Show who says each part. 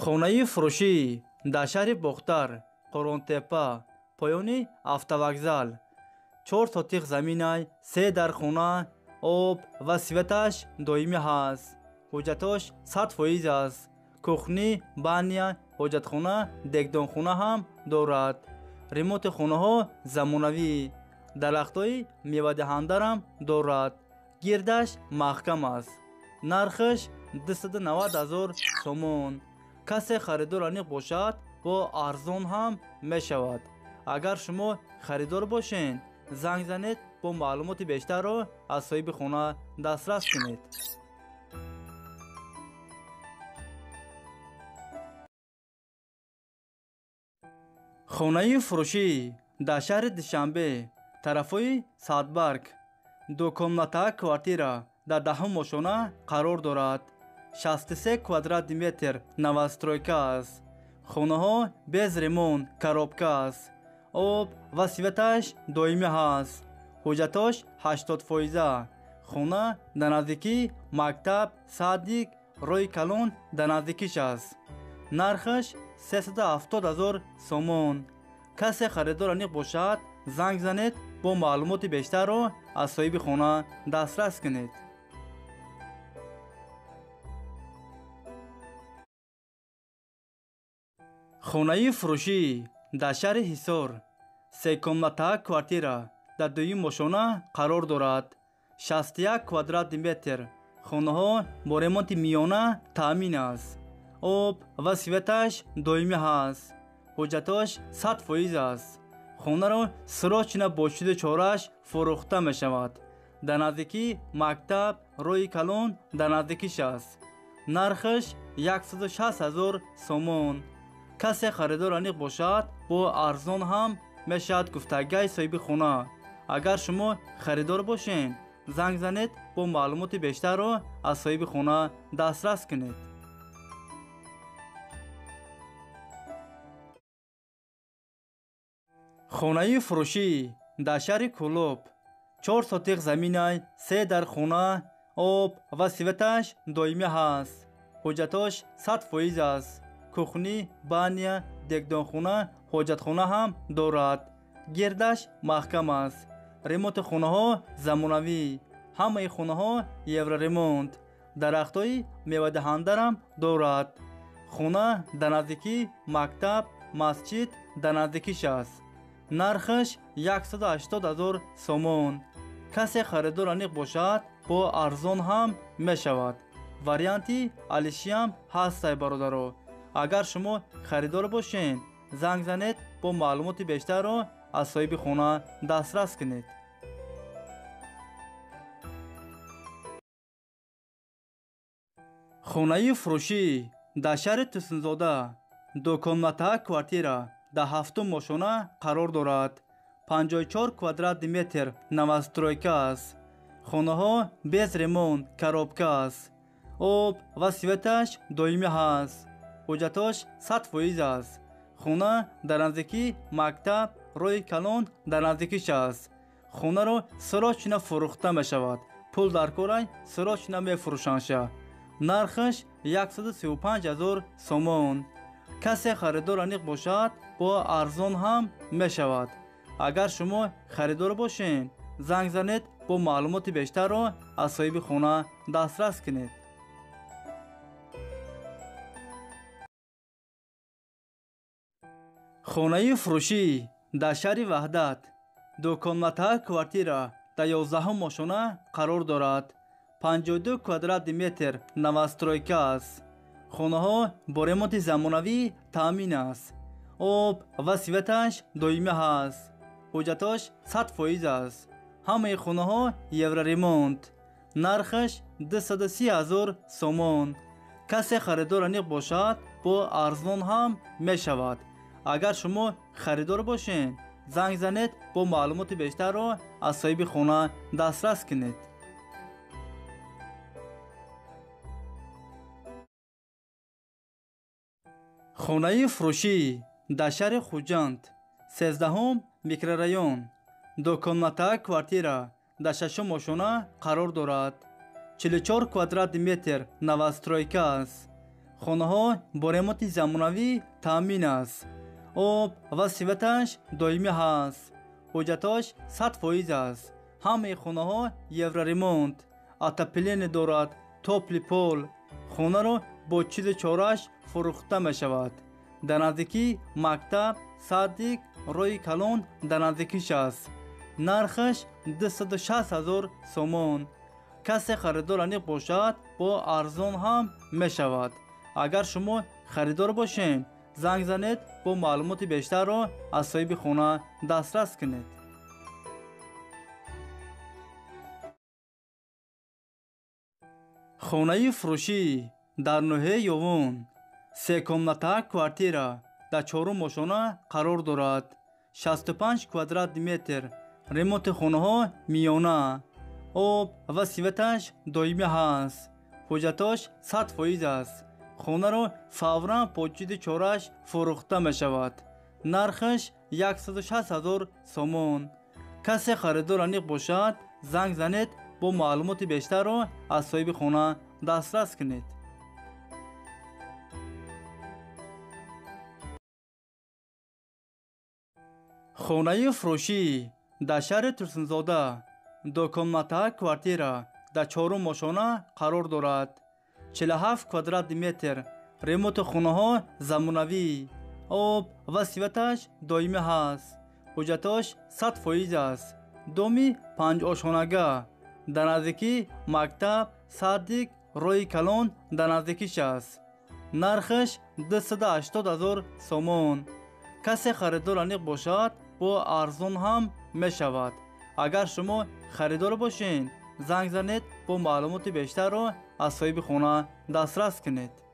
Speaker 1: Хонаи фурӯшӣ дар шаҳри Бохтар, Қӯрғонтеппа, поёни автовокзал. 4 сотих заминай, 3 дар хона, об ва светаш доимӣ ҳаст. Ҳуҷҷатош 100% аст. Кухни, баня, ҳоҷатхона, дегдонхона ҳам дорад. Ремонти хонаҳо замонавӣ. Дарахтҳои мевадиҳандарам дорад. Гирдаш маҳкам аст. Нархаш 290 000 сомон. Касе харидор аниқ бошад, бо арзон ҳам мешавад. Агар шумо харидор бошед, занг занед, бо маълумоти бештарро аз соҳиби хона дастрас кунед. Хонаи фурӯшӣ дар шаҳри Душанбе, тарафҳои Садбарг, дукомната квартира дар 10-ум ошёна қарор дорад. 63 квадрати метр новостройка аст. Хонаҳо без ремонт, коробка аст. Об ва светаш доимӣ ҳаст. Ҳуҷҷатош 80%. Хона дар наздикии мактаб, садик, роҳи калон дар наздикиш аст. Нархаш 370 000 сомон. Касе харидор аниқ бошад, занг занед, бо маълумоти бештарро аз соҳиби хона дастрас кунед. Хонаи фурӯшӣ дар шаҳри Ҳисор, секомната квартира дар дуюм ошёна қарор дорад. 61 квадрати метр. Хонаҳо бо ремонти миёна таъмин аст. Об ва светаш доимӣ ҳаст. Ҳуҷҷатош 100% аст. Хонаро срочно бо чиду чораш фурӯхта мешавад. Дар наздикии мактаб, роҳи калон дар наздикиш аст. Нархаш 160 000 сомон. Касе харидор аниқ бошад, бо арзон ҳам мешавад, гуфтагай соҳиби хона. Агар шумо харидор бошед, занг занед, бо маълумоти бештарро аз соҳиби хона дастрас кунед. Хонаи фурӯшӣ дар шаҳри Кӯлоб, 4 сотих заминай, 3 дар хона, об ва светаш доимӣ ҳаст. Ҳуҷҷатош 100% аст. Кухни, баня, дегдонхона, ҳоҷатхона ҳам дорад. Гирдаш маҳкам аст. Ремонти хонаҳо замонавӣ. Ҳамаи хонаҳо евроремонт. Дарахтҳои мевадиҳандарам дорад. Хона дар наздикии мактаб, масҷид дар наздикиш аст. Нархаш 180 000 сомон. Касе харидор аниқ бошад, бо арзон ҳам мешавад. Варианти алишиам ҳастай, бародаро. Агар шумо харидор бошед, занг занед, бо маълумоти бештарро аз соҳиби хона дастрас кунед. Хонаи фурӯшӣ дар шаҳри Тусунзода, дукомната квартира дар 7-ум ошёна қарор дорад. 54 квадрати метр новостройка аст. Хонаҳо без ремонт, коробка аст. Об ва светаш доимӣ ҳаст. Ҳуҷҷатош 100% аст. Хона дар наздикии мактаб, роҳи калон дар наздикиш аст. Хонаро срочно фурӯхта мешавад. Пул дар корай, срочно мефурӯшандша. Нархаш 135 000 сомон. Касе харидор аниқ бошад, бо арзон ҳам мешавад. Агар шумо харидор бошед, занг занед, бо маълумоти бештарро аз соҳиби хона дастрас кунед. Хонаи фурӯшӣ дар шаҳри Ваҳдат, дукомната квартира дар 11-ум ошёна қарор дорад. 52 квадрати метр новостройка аст. Хонаҳо бо ремонти замонавӣ таъмин аст. Об ва светаш доимӣ ҳаст. Ҳуҷҷатош 100% аст. Ҳамаи хонаҳо евроремонт. Нархаш 230 000 сомон. Касе харидор аниқ бошад, бо арзон ҳам мешавад. Агар шумо харидор бошед, занг занед, бо маълумоти бештарро аз соҳиби хона дастрас кунед. Хонаи фурӯшӣ дар шаҳри Хуҷанд, 13-ум микрорайон, дукомната квартира дар 6-ум ошёна қарор дорад. 44 квадрати метр новостройка аст. Хонаҳо бо ремонти замонавӣ таъмин аст. Об ва светаш доимӣ ҳаст. Ҳуҷҷатош 100% аст. Ҳамаи хонаҳо евроремонт, отопление дорад, тёплый пол. Хонаро бо чизу чорааш фурӯхта мешавад. Дар наздикии мактаб, садик, роҳи калон дар наздикиш аст. Нархаш 260 000 сомон. Касе харидор аниқ бошад, бо арзон ҳам мешавад. Агар шумо харидор бошед, занг занед, бо маълумоти бештарро аз соҳиби хона дастрас кунед. Хонаи фурӯшӣ дар ноҳияи Ёвон, секомната квартира дар чорум ошона қарор дорад. 65 квадрат метр. Ремонти хонаҳо миёна. Об ва светаш доимӣ ҳаст. Ҳуҷҷатош 100% аст. Хонаро фавран бо чизу чорааш фурӯхта мешавад. Нархаш 160 000 сомон. Касе харидор аниқ бошад, занг занед, бо маълумоти бештарро аз соҳиби хона дастрас кунед. Хонаи фурӯшӣ дар шаҳри Турсунзода, дукомната квартира дар чорум ошона қарор дорад. 47 квадрат метр. Ремонти хонаҳо замонавӣ. Об ва светаш доимӣ ҳаст. Ҳуҷҷатош 100% аст. Доми панҷошонага. Дар наздикии мактаб, садик, роҳи калон дар наздикиш аст. Нархаш 280 000 сомон. Касе харидор аниқ бошад, бо арзон ҳам мешавад. Агар шумо харидор бошед, занг занед, бо маълумоти бештарро аз соҳиби хона дастрас кунед.